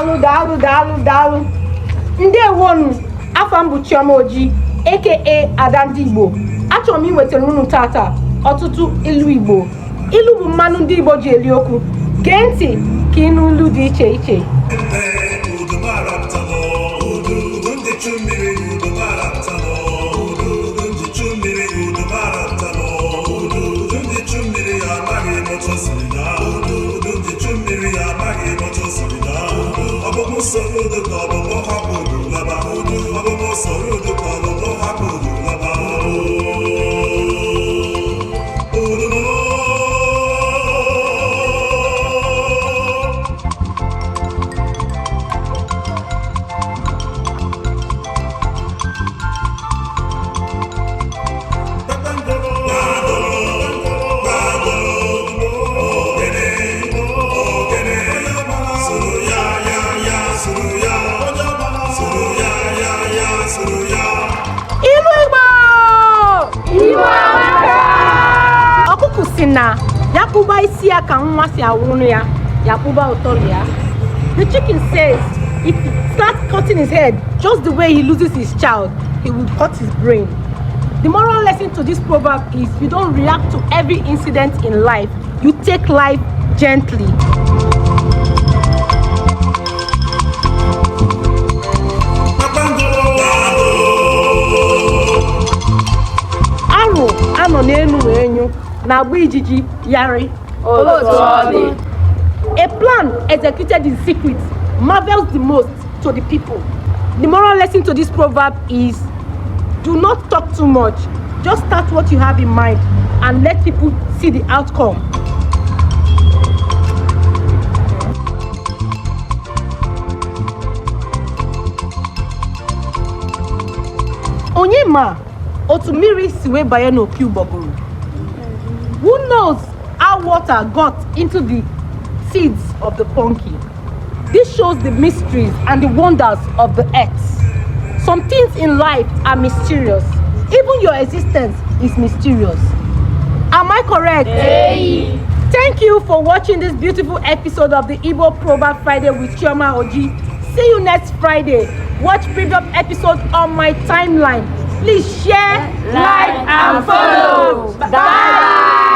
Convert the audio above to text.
Daalụ, daalụ, daalụ, daalụ. Ndewonu. Afa m bụ Chioma Oji, aka Ada Ndị Igbo. Achọrọ m iwetara unu tata ọtụtụ ilu Igbo. Ilu bụ mmanụ ndị Igbo ji eli okwu. Gee ntị ka ịnụ ilu dị iche iche. Ilu Igbo! Igbo amaka! Ọkụkụ si na ya kpụba isi ya ka nwa si awụrụ ya, ya kpụba ụtọrọ ya. The chicken says if he starts cutting his head just the way he loses his child, he will cut his brain. The moral lesson to this proverb is you don't react to every incident in life. You take life gently. Arụ anọ n'elu wee nyụ na-agba ijiji yarị. Otu ọ dị. A plan executed in secret marvels the most to the people. The moral lesson to this proverb is do not talk too much. Just start what you have in mind and let people see the outcome. Onye ma otu mmiri si wee banye n'opi ụgbọgụrụ? Who knows how water got into the seeds of the pumpkin? This shows the mysteries and the wonders of the earth. Some things in life are mysterious. Even your existence is mysterious. Am I correct? Hey. Thank you for watching this beautiful episode of the Igbo Proverb Friday with Chioma Oji. See you next Friday. Watch previous episodes on my timeline. Please share, Like and follow. Bye. Bye.